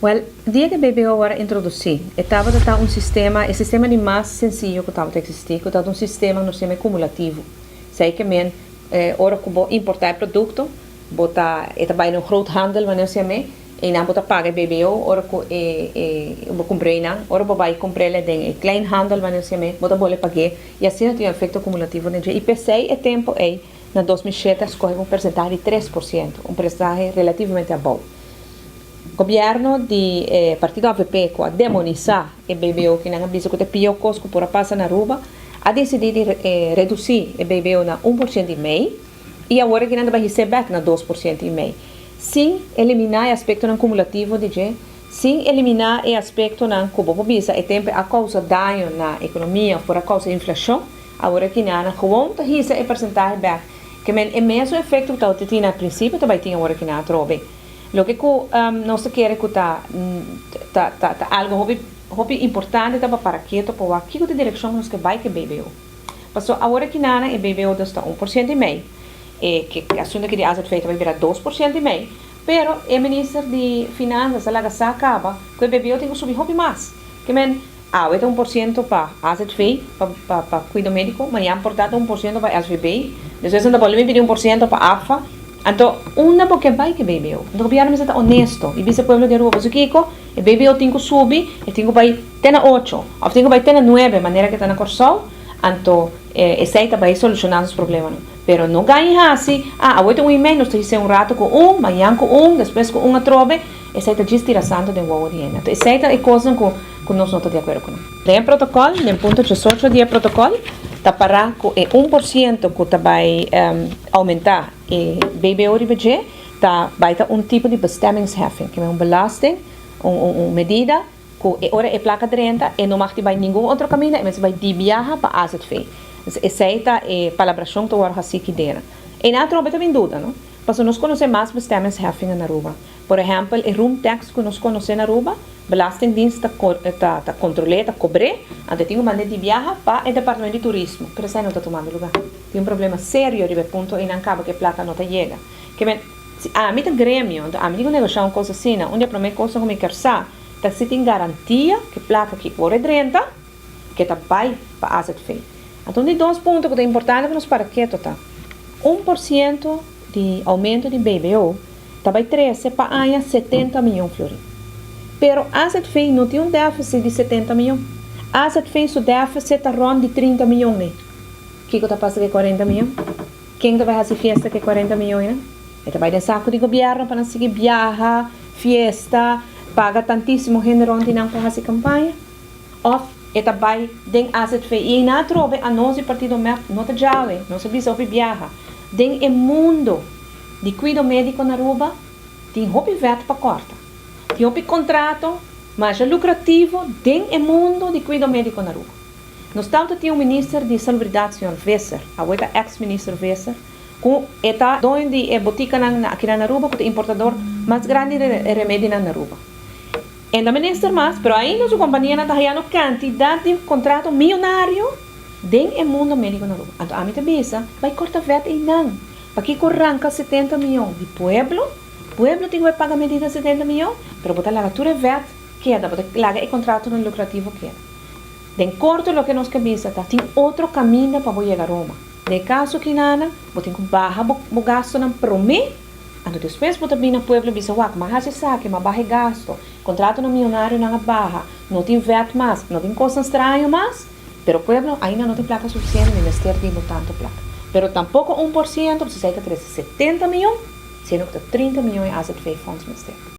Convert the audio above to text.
Well, dia ku BBO a introdusí, e tabata ta un sistema, e sistema di mas sensiyo ku tabata eksistí, ku tabata un sistema, nos yama, kumulativo. Esei ke men, ora ku bo importá produkto, bo ta, e ta bai den groothandel, manera nos yama, i nan bo ta paga BBO, ora ku bo kumpra nan, ora bo bai kumpra den kleinhandel, manera nos yama, bo ta bolbe paga, i asina tin un efekto kumulativo den. I p'esei e tempu ei, na 2007, a skohe un porsentahe di 3%, un porsentahe relativamente abou. Gobièrnu di partido AVP, ku a demonisá e BBO, ku nan a bisa ku ta pió kos ku por a pasa na Aruba, a disidí di redusí e BBO na 1,5% i awor ku nan bai bèk na 2,5%. Sin eliminá e aspektonan kumulativo di dje, sin eliminá e aspektonan ku bo bisa e tempu a kousa daño na ekonomia, por a kousa inflashon, awor ku nan gewoon ta hisa e porsentahe bèk. Ke men e mesun efekto ku tabatin na prinsipio tambe tin awor ku nan atrobe. Loke ku nos ke ku ta algu hopi hopi importante ta pa ketu pa kiko ta direkshon nos ke bai ku BBO. Paso awor ku nan e BBO ta 1,5%. E ku asuntu ku di AZV ta bai bira 2,5%. Pero e minister di Finansa a laga sa kaba ku e BBO tin ku subi hopi mas. Ke men awe ta 1% pa AZV, pa kuido médiko, mañan por ta 1% pa SVB, despues nan ta pidi 1% pa APFA. Anto, unda bo ke bai ku BBO? Anto, gobièrnu mester ta honesto. I bisa pueblo di Aruba, paso kiko, e BBO tin ku subi, e tin ku bai te na 8, òf tin ku bai te na 9, manera ku ta na Kòrsou. Anto, esei ta bai solushoná e problemanan. Pero no gaña asina, ah, awe 1,5, nos ta un ratu ku 1, mañan ku 1, despues ku 1 atrobe, esei ta djis tira santu den wowo di hende. Anto, esei ta e kos ku nos no ta di akuerdo kuné. Den protokòl, den punto 18 di protokòl, ta para ku e 1% ku ta bai oumentá e BBO riba dje, ta bai ta un tipo di bestemmingsheffing, ku ta un belasting, un medida ku e ora e plaka drenta e no mag bai ningun otro kaminda, e mester bai di biaha pa AZV. Esei ta e palabrashon ku awor hasi aki den. I na trobe tambe duda, no? Paso nos konosé mas bestemmingsheffing na Aruba. Por ehèmpel, e room tax ku nos konosé na Aruba, Belastingdienst ta kontrolá, ta kobra, anto tin ku manda di biaha pa e departamento di turismo, pero esei no ta tumando lugá. Tin un problema serio riba e punto ei kaba ku e plaka no ta yega. Ke men, si ami ta gremio, anto ami tin ku negoshá un kos asina, un di e promé kos ku mi ke sa, ta si tin garantia ku plaka ku por drenta, ku ta bai pa AZV. Anto, di dos punto ku ta importante pa nos para ketu ta 1% di oumento di BBO, ta bai trese pa aña 70 mion florin. Pero AZV no tin un défisit di 70 mion. AZV su défisit ta rònt di 30 mion, ne? Kiko ta pasa ku 40 mion? Ken ta bai hasi fiesta ku 40 mion, ne? E ta bai den saku di gobièrnu pa sigui biaha, fiesta, paga tantísimo hende rònt nan pa hasi kampaña. Òf e ta bai den AZV i na trobe a nos partido MEP no ta djawe, nos a bisa hopi biaha. Den e mundo di kuido médiko na Aruba, tin hopi vet pa kòrta. Tin hopi kontrato, mas lukrativo den e mundo di kuido médiko na Aruba. Nos tabatin un minister di Salubridat, señor Visser, awor ex-minister Visser, ku ta doño di botika aki na Aruba, ku ta importadó mas grandi di remedi na Aruba. E no minister mas, pero ainda su kompania ta hayando kantidat di kontrato mionario den e mundo médiko na Aruba. Anto, ami ta bisa, bai kòrta vet einan. Pakiko ranka 70 mion di pueblo, pueblo tin ku paga medida 70 mion, pero bo ta laga tur vet keda, bo ta laga e kontratonan lukrativo keda. Den korto, loke nos ke bisa ta, tin otro kaminda pa yega Roma. Den kaso akinan, bo tin ku baha bo gastonan promé, anto despues bo ta bin na pueblo bisa wak, m'a hasi esaki, m'a baha gasto, kontratonan mionarionan a baha, no tin vet mas, no tin kos straño mas, pero pueblo ainda no tin plaka sufisiente, ni mester di tantu plaka. Pero tampoko 1%, si ta 70 mion, siendo ku 30 mion AZV fonds mester.